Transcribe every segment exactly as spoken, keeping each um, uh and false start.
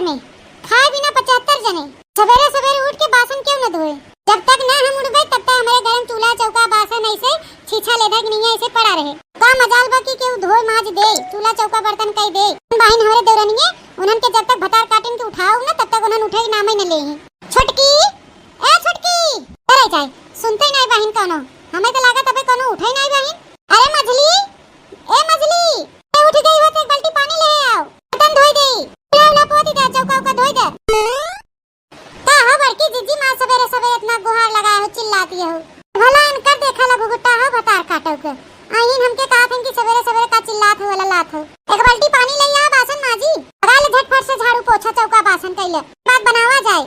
जने, खाए बिना पचहत्तर जने। सबेरे सबेरे उठ के बासन क्यों न धोए? जब तक ना हम उठबे, तब तक हमरे घर में चूल्हा, चौका, बासन ऐसे छीछा लेधा के नहीं ऐसे पड़ा रहे। का मजाल बा कि केहू धोए माज दे, चूल्हा, चौका, बर्तन कई दे। बाहिन हमरे देवरनिये, उन्हन के जब तक भतार काटिन के उठाओ ना, तब तक उन्हन उठे के नामे न लेही। छोटकी, ए छोटकी, करे जाए, सुनते ही नहीं बाहिन कौनो। हमें तो लागत अबे कौनो उठे ही नहीं बाहिन। अरे मझली, ए मझली, ए उठ गई हो तो एक बाल्टी पानी ले आओ, बर्तन धोई दे, चूल्हा उल्हा पोती दे, चौका उका धोई दे। का हो बड़की जिज्जी माँ, सबेरे सबेरे इतना गुहार लगाए हो, चिल्लाती हो? भला इनकर देखा ला घुघुट्टा हो भतार काटो के। आइन हमके कहा थे कि सबेरे सबेरे का चिल्लात हो, ललात हो। एक बाल्टी पानी ले आ, बासन माजी। लगा ले झटफट से झाड़ू पोछा चौका बासन कैले। बाद बनावा जाए।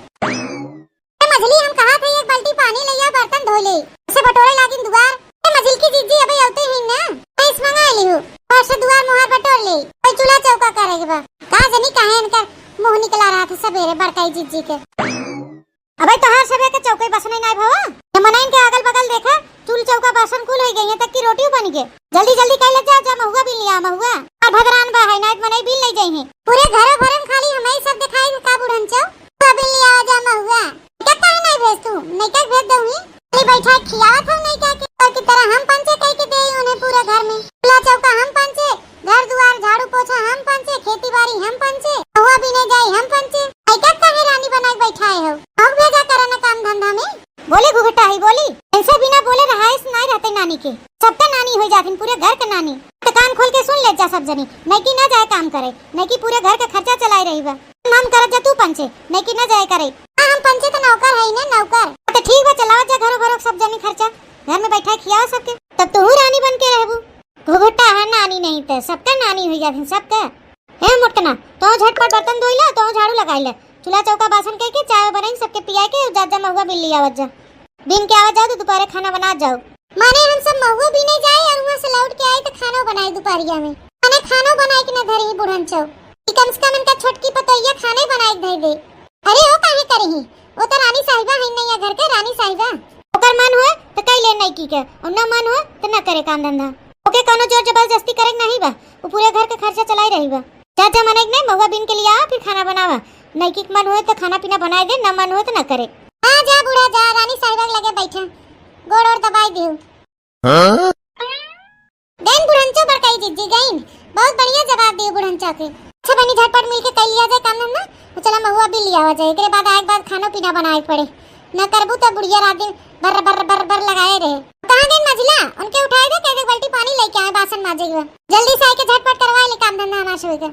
ए मझली, हम कहा थे एक बाल्टी पानी ले आ, बर्तन धो ले। उसे बटोरे लागिन दुआर। ए मझिल की जिज्जी अबे अवते ही ना। मैं इस मंगा ली हूँ। और से दुआर मुहार बटोर ले। कोई चूल्हा चौका करेगे बा। का जनी काहे इनकर मुंह निकला रहा था सबेरे बड़काई जिज्जी के। अबे तोहार सबे के चौके बसने नाई भवा। ये मनइन के अगल बगल देखा, चूल चौका बासन कुल होई गई है, तक की रोटियो बन गए। जल्दी जल्दी कह ले जा, जा महुआ बिन लिया महुआ। आ भगरान बा है, नाई मनई बिन ले जाई है। पूरे घरों भरम खाली हमें ही सब दिखाई का बुढ़न चौ। महुआ बिन लिया जा महुआ। क्या काहे नाई भेज तू? नहीं क्या भेज दऊँ ही? खाली बैठा खियावत हो नहीं क्या के? तो की तरह हम पंचे कह के दे उन्हें पूरे घर में। चूल्हा चौका हम पंचे, घर दुआर झाड़ू पोछा हम पंचे, खेती बाड़ी हम पंचे, महुआ बिने जाई हम पंचे। आई का काहे रानी बना के बैठाए हो? हम भेजा करे न काम धंधा में। बोले घुघटा ही बोली, इनसे बिना बोले रहाइश नाई रहते नानी के। सबका नानी हो जाथिन, पूरे घर के नानी। तो कान खोल के सुन ले जा सब जनी, नैकी ना जाए काम करे, नैकी पूरे घर के खर्चा चलाई रही बा। नाम करत जा तू पंचे, नैकी ना जाए करे। हाँ, हम पंचे तो नौकर है ना, नौकर। तो ठीक बा, चलाओ जा घरों भरों सब जनी खर्चा, घर में बैठा खियाओ सबके, तब तू रानी बन के रहबू। घुघुटा है नानी नहीं तो सबका नानी हो जाथिन, सबका। ए मोटकना, तो झटपट बर्तन धोई ला, तो झाड़ू लगाई ला, चूल्हा चौका बासन कह के चाय बनाई, सबके पिया के जा, जा महुआ बिन लिया आवत जा। बिन के आवत जाओ तो दोपहरे खाना बना जाओ। माने हम सब महुआ बीने जाए और वहाँ से लौट के आए तो खाना बनाए दोपहरिया में। माने खाना बनाए के न धरी बुढ़न चौ। कि कम से कम इनका छोटकी पतोहिया खाने बनाए के धर दे। अरे वो काहे करी ही? वो तो रानी साहिबा है नहीं है घर के रानी साहिबा। ओकर मन होए तो कई ले नैकी के, और ना मन होए तो ना करे काम धंधा। ओके कौनो जोर जबरदस्ती करे के नहीं बा, वो पूरे घर के खर्चा चलाई रही बा। जा जा मनई के नहीं महुआ बीन के लिया, फिर खाना बनावा। नैकी के मन होए तो खाना पीना बनाए दे, ना मन होए तो ना करे। हाँ जा बूढ़ा जा, रानी साहिबा के लगे बैठा, गोड़ ओड़ दबाई दियो। हाँ? गइन बुढ़नचो बड़काई जिज्जी गइन। बहुत बढ़िया जवाब दियो बुढ़नचो के। अच्छा बनी झटपट मिल के कई लिया जाए काम धंधा। तो चला महुआ भी लिया जाए, एकरे बाद आए के बाद खानो पीना बनाए के पड़े। ना करबू तो बुढ़िया रात दिन बर्र बर्र बर्र बर्र लगाए रहे। कहाँ गइन मझिला? उनके उठाए दे, कह दे बाल्टी पानी लेके आए, बासन माजे के बा। जल्दी से आके झटपट करवाए ले काम धंधा हमार शुरू के।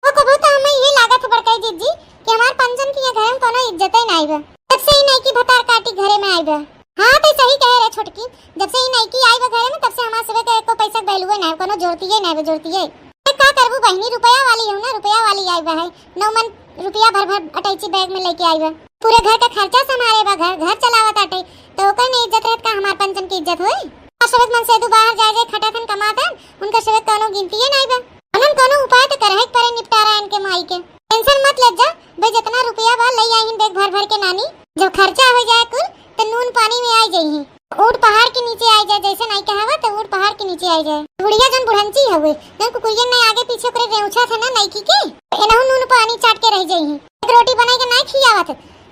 वो कबू तो हमें ये लागत है बड़काई जिज्जी कि हमार पंचन की ये घर में कोनो इज्जत ही नहीं बा। जब से ही नैकी भतार काटी घरे में आई बा। हाँ तो सही कहे रे छोटकी, जब से ही नैकी आई बा घरे में तब से हमार सबे के एको पैसा के value ही नहीं, कोनो जोरती ही नहीं बा, जोरती है। तो का करबू बहिनी, रुपया वाली हूँ ना, रुपया वाली आई बा है, नौ मन रुपया भर भर अटैची बैग में लेके आई बा। पूरे घर का खर्चा संभाले बा, घर घर चलावत आटे, तो ओकर नहीं इज्जत रहत का हमार पंचन की इज्जत होई? और सबे मन से दू बाहर जाए जाए खटाथन कमाथन, उनका सबे कोनो गिनती ही नहीं बा। उन्हन कोनो उपाय तो करहे के पड़े निपटारा इनके माई के। Tension मत ले जा, भाई जितना रुपया बा ले आई बैग भर भर के नानी। जब खर्चा हो जाए कुल तो नून पानी में आई जाई। ऊंट पहाड़ के नीचे आई जाए, जैसे नहीं कहावा तो ऊंट पहाड़ के नीचे आई जाए। बुढ़िया जन बुढ़ंची हवे, जन कुकुरियन नहीं आगे पीछे ओकरे रेउछा थे ना नैकी के, एनहु नून पानी चाट के रह जाई। एक रोटी बनाई के नहीं खियावत,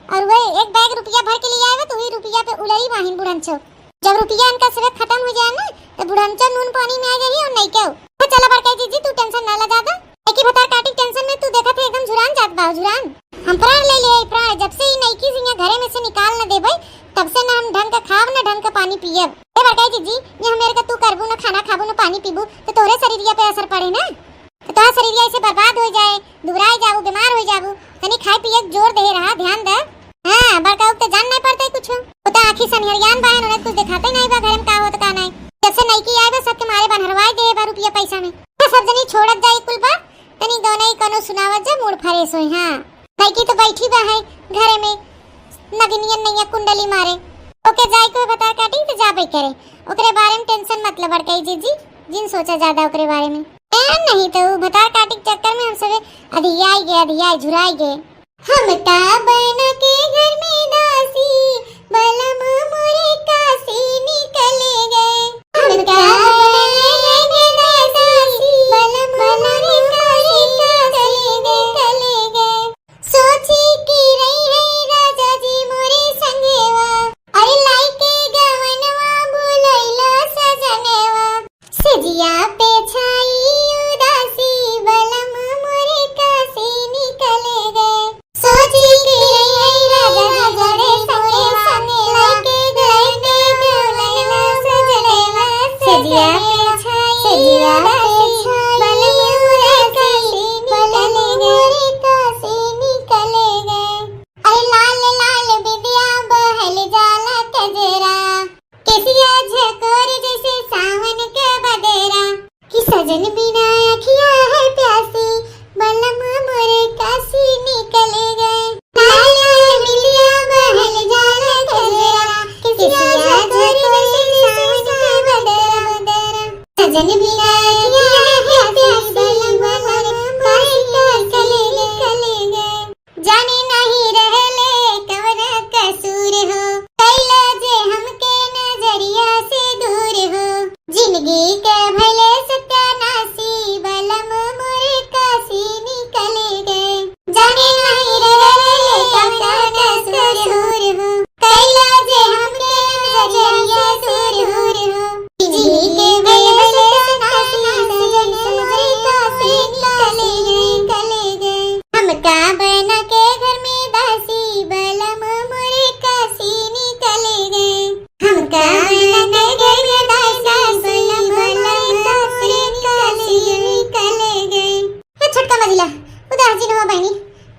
और वह एक बैग रुपया भर के लिए आए तो वही रुपया पे उलरी बाहिन बुढ़ंचो। जब रुपया इनका सबे खत्म हो जाए ना, तो बुढ़ंचो नून पानी में आ जाई और नहीं क्यों। तो चला बड़काई जिज्जी, तू tension ना ला ज्यादा। एक ही भतार काटी tension में तू देखा थे एकदम झुरान जात बा, झुरान। हम प्राण ले ले प्राण, जब से ही नैकी सिंह घरे में से निकाल न देबे, तब से ना हम ढंग का खाब ना ढंग का पानी पियब। ए बड़काई जिज्जी, ये हम मेरे का तू करबू ना खाना खाबू ना पानी पीबू, तो तोरे शरीरिया पे असर पड़े ना। तो तोहार शरीर ऐसे बर्बाद हो जाए, दुबराए जाबू, बीमार हो जाबू। तनी खाए पिए के जोर दे रहा, ध्यान दे। हाँ, बड़का उठ तो जान नहीं पड़ते कुछ। वो तो आँखी सनिहरियान बा, उन्हें कुछ दिखाते नहीं बा, घर में का होत का नहीं। जब से नैकी आए बा, सबके मारे बनहरवाए दे बा रुपया पैसा में। तो सब जनी छोड़त जाए कुल बा, तनी गौनई कोनो सुनावत जा, मूड fresh होई। हाँ, नैकी तो बैठी बा है घरे में, नगनियन नैया कुंडली मारे। ओके जाए को भतार काटी तो जाबे करे, ओकरे बारे में tension मत ले बड़काई जिज्जी, जिन सोचा ज्यादा ओकरे बारे में। ए, नहीं तो उ भतार काटी के चक्कर में हम सबे अधियाई गए, अधियाई झुराई गए। हम ता बना के घर में दासी, बलम मोरे काशी निकले गए। हम ता बना के घर में दासी, बलम मोरे काशी निकले गए, निकले गए। सहजिन हो बहिनी,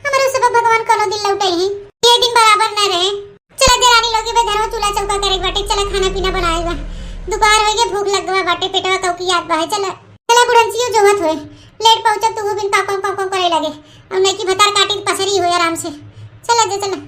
हमरो सब भगवान कोनो दिन लौटइहीं। ये दिन बराबर न रहे। चला देरानी लोग, बे घरवा चूल्हा चौका करे के बाटे, चला खाना पीना बनाए बा। दोपहर होइ गए, भूख लग गवा बाटे, पेटवा कौकियात बा है। चला, चला बुढ़नसियो जोहत होए, लेट पहुँचब तो वो बिन काकम काकम करे लगे। अब नइकी भतार काटी त पसरी होए आराम से। चला जे चला।